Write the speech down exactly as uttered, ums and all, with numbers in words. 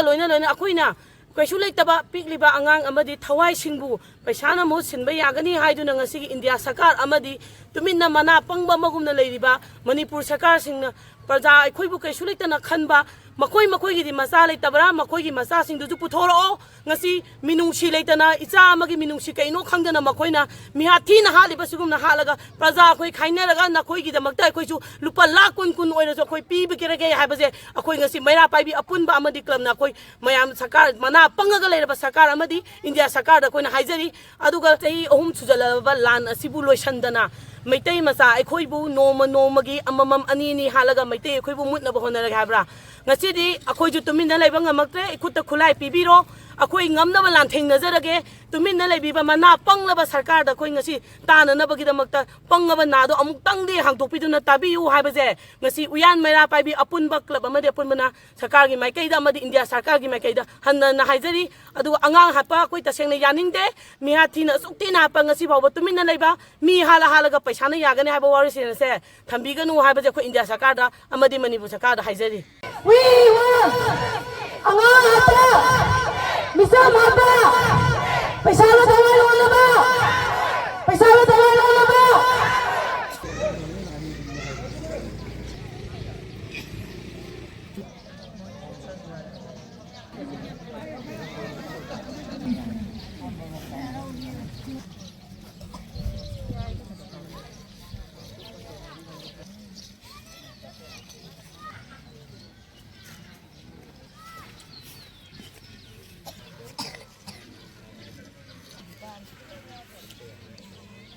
ꯂꯣꯏꯅ ꯂꯣꯏꯅ ꯑꯩꯈꯣꯏꯅ ꯀꯩꯁꯨ ꯂꯩꯇꯕ ꯄꯤꯛꯂꯤꯕ ꯑꯉꯥꯡ ꯑꯃꯗꯤ ꯊꯋꯥꯏꯁꯤꯡꯕꯨ ꯄꯩꯁꯥꯅ ꯃꯍꯨꯠ ꯁꯤꯟꯕ ꯌꯥꯒꯅꯤ ꯍꯥꯏꯗꯨꯅ ꯉꯁꯤꯒꯤ ꯏꯟꯗꯤꯌꯥ ꯁꯔꯀꯥꯔ ꯑꯃꯗꯤ ꯇꯨꯃꯤꯟꯅ ꯃꯅꯥ ꯄꯪꯕ ꯑꯃꯒꯨꯝꯅ ꯂꯩꯔꯤꯕ ꯃꯅꯤꯄꯨꯔ ꯁꯔꯀꯥꯔꯁꯤꯡꯅ ꯄ꯭ꯔꯖꯥ ꯑꯩꯈꯣꯏꯕꯨ ꯀꯩꯁꯨ ꯂꯩꯇꯅ ꯈꯟꯕ, ꯃꯈꯣꯏ ꯃꯈꯣꯏꯒꯤꯗꯤ ꯃꯆꯥ ꯂꯩꯇꯕ꯭ꯔꯥ? ꯃꯈꯣꯏꯒꯤ ꯃꯆꯥꯁꯤꯡꯗꯨꯁꯨ ꯄꯨꯊꯣꯔꯛꯑꯣ꯫ ꯉꯁꯤ ꯃꯤꯅꯨꯡꯁꯤ ꯂꯩꯇꯅ, ꯏꯆꯥ ꯑꯃꯒꯤ ꯃꯤꯅꯨꯡꯁꯤ ꯀꯩꯅꯣ ꯈꯪꯗꯅ ꯃꯈꯣꯏꯅ ꯃꯤꯍꯥꯠ ꯊꯤꯅ ꯍꯥꯠꯂꯤꯕ ꯁꯤꯒꯨꯝꯅ ꯍꯥꯠꯂꯒ, ꯄ꯭ꯔꯖꯥ ꯑꯩꯈꯣꯏ ꯈꯥꯏꯅꯔꯒ ꯅꯈꯣꯏꯒꯤꯗꯃꯛꯇ ꯑꯩꯈꯣꯏꯁꯨ ꯂꯨꯄꯥ ꯂꯥꯈ ꯀꯨꯟ ꯀꯨꯟ ꯑꯣꯏꯔꯁꯨ ꯑꯩꯈꯣꯏ ꯄꯤꯕꯤꯔꯒꯦ ꯍꯥꯏꯕꯁꯦ ꯑꯩꯈꯣꯏ ꯉꯁꯤ ꯃꯩꯔꯥ ꯄꯥꯏꯕꯤ ꯑꯄꯨꯟꯕ ꯑꯃꯗꯤ ꯀ꯭ꯂꯕꯅ ꯑꯩꯈꯣꯏ ꯃꯌꯥꯝ ꯁꯔꯀꯥꯔ, ꯃꯅꯥ ꯄꯪꯉꯒ ꯂꯩꯔꯕ ꯁꯔꯀꯥꯔ ꯑꯃꯗꯤ ꯏꯟꯗꯤꯌꯥ ꯁꯔꯀꯥꯔꯗ ꯑꯩꯈꯣꯏꯅ ꯍꯥꯏꯖꯔꯤ꯫ ꯑꯗꯨꯒ ꯆꯍꯤ ꯑꯍꯨꯝ ꯁꯨꯖꯜꯂꯕ ꯂꯥꯟ ꯑꯁꯤꯕꯨ ꯂꯣꯏꯁꯤꯟꯗꯅ ꯃꯩꯇꯩ ꯃꯆꯥ ꯑꯩꯈꯣꯏꯕꯨ ꯅꯣꯡꯃ ꯅꯣꯡꯃꯒꯤ ꯑꯃꯃꯝ ꯑꯅꯤ ꯑꯅꯤ ꯍꯥꯠꯂꯒ ꯃꯩꯇꯩ ꯑꯩꯈꯣꯏꯕꯨ ꯃꯨꯠꯅꯕ ꯍꯣꯠꯅꯔꯒꯦ ꯍꯥꯏꯕ꯭ꯔꯥ? ꯉꯁꯤꯗꯤ ꯑꯩꯈꯣꯏꯁꯨ ꯇꯨꯃꯤꯟꯅ ꯂꯩꯕ ꯉꯝꯃꯛꯇ꯭ꯔꯦ꯫ ꯏꯈꯨꯠꯇ ꯈꯨꯠꯂꯥꯏ ꯄꯤꯕꯤꯔꯣ, ꯑꯩꯈꯣꯏ ꯉꯝꯅꯕ ꯂꯥꯟꯊꯦꯡꯅꯖꯔꯒꯦ꯫ ꯇꯨꯃꯤꯟꯅ ꯂꯩꯕꯤꯕ ꯃꯅꯥ ꯄꯪꯂꯕ ꯁꯔꯀꯥꯔꯗ ꯑꯩꯈꯣꯏ ꯉꯁꯤ ꯇꯥꯅꯅꯕꯒꯤꯗꯃꯛꯇ ꯄꯪꯉꯕ ꯅꯥꯗꯣ ꯑꯃꯨꯛꯇꯪꯗꯤ ꯍꯥꯡꯗꯣꯛꯄꯤꯗꯨꯅ ꯇꯥꯕꯤꯌꯨ ꯍꯥꯏꯕꯁꯦ ꯉꯁꯤ ꯎꯌꯥꯟ ꯃꯩꯔꯥ ꯄꯥꯏꯕꯤ ꯑꯄꯨꯟꯕ ꯀ꯭ꯂꯕ ꯑꯃꯗꯤ ꯑꯄꯨꯟꯕꯅ ꯁꯔꯀꯥꯔꯒꯤ ꯃꯥꯏꯀꯩꯗ ꯑꯃꯗꯤ ꯏꯟꯗꯤꯌꯥ ꯁꯔꯀꯥꯔꯒꯤ ꯃꯥꯏꯀꯩꯗ ꯍꯟꯅ ꯍꯟꯅ ꯍꯥꯏꯖꯔꯤ꯫ ꯑꯗꯨꯒ ꯑꯉꯥꯡ ꯍꯥꯠꯄ ꯑꯩꯈꯣꯏ ꯇꯁꯦꯡꯅ ꯌꯥꯅꯤꯡꯗꯦ꯫ ꯃꯤꯍꯥꯠ ꯊꯤꯅ ꯑꯁꯨꯛ ꯊꯤꯅ ꯍꯥꯠꯄ ꯉꯁꯤ ꯐꯥꯎꯕ ꯇꯨꯃꯤꯟꯅ ꯂꯩꯕ, ꯃꯤ ꯍꯥꯠꯂ ꯍꯥꯠꯂꯒ ꯄꯩꯁꯥꯅ ꯌꯥꯒꯅꯤ ꯍꯥꯏꯕ ꯋꯥꯔꯤꯁꯤꯡ ꯑꯁꯦ ꯊꯝꯕꯤꯒꯅꯨ ꯍꯥꯏꯕꯁꯦ ꯑꯩꯈꯣꯏ ꯏꯟꯗꯤꯌꯥ ꯁꯔꯀꯥꯔꯗ ꯑꯃꯗꯤ ꯃꯅꯤꯄꯨꯔ ꯁꯔꯀꯥꯔꯗ ꯍꯥꯏꯖꯔꯤ꯫ We want ꯑꯉꯥꯡ ꯍꯥꯠꯄ, ꯃꯤꯆꯝ ꯍꯥꯠꯄ, ꯄꯩꯁꯥꯅ ꯊꯋꯥꯏ ꯂꯣꯟꯅꯕ, ꯄꯩꯁꯥꯅ ꯊꯋꯥꯏ